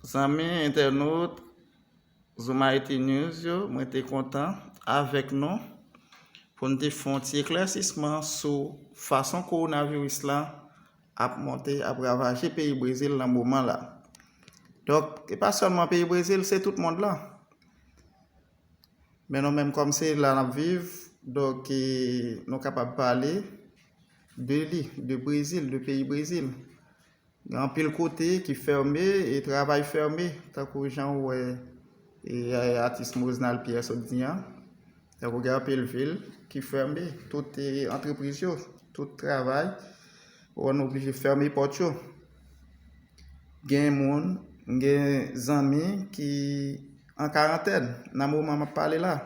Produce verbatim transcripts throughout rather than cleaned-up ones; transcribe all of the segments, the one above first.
Zanmi entènot Zoom Haiti News yo, mwen te kontan avèk nou pou n te fè yon ti eklèsisman sou fason kowonaviris la ap monte, ap ravaje peyi Brezil nan moman la. Donk, e pa sèlman peyi Brezil, se tout mond lan. Men nou menm kòm se la n ap viv, donk, e, nou kapab pale de li, de Brezil, de peyi Brezil. Gen anpil kote ki fèmen e travay fèmen, tankou jan w wè e, e, atis Mosnal Pierre sot di an. Tankou gen anpil vil ki fèmen, tout e, antrepriz yo, tout travay, ou wè nou oblije fèmen pòt yo. Gen moun, gen zanmi ki an karantèn nan moman m ap pale la.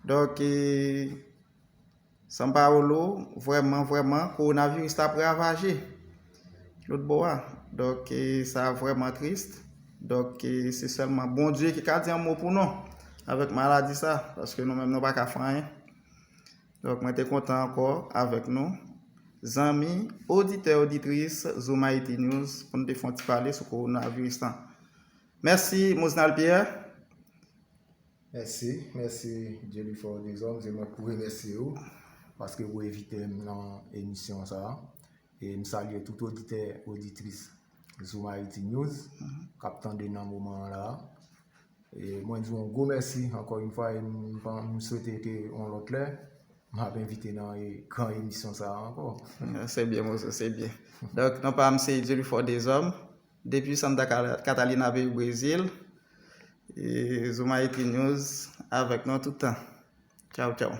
Donk, e, São Paulo, vrèman, vrèman, kowonaviris la ap ravaje lòt bò a. Donk, e, sa vrèman tris. Donk, e, se sèlman Bondye ki ka di yon mo pou nou avèk maladi sa, paske nou menm nou pa ka fè anyen. Donk, mwen te kontan ankò avèk nou, zanmi, oditè, oditris Zoom Haiti News, pou n te fè yon ti pale sou kowonaviris la. Mèsi, Mosnal Pierre. Mèsi, mèsi Dye li fè w dezòm, se mwen k pou remèsye w paske ou envite m nan emisyon sa a. E m salye tout oditè, oditris Zoom Haiti News k ap tande nan moman an la. E mwen di w yon gwo mèsi ankò yon fwa e m, m, m swete ke yon lòt lè m ap envite nan e, gran emisyon sa a ankò. Se byen, Mozo, se byen. Donk, non pa m se Dye li fè w dezòm. Depi Santa Ca- Catalina, peyi Brezil. E Zoom Haiti News avèk nou tout tan. Tchaw, tchaw.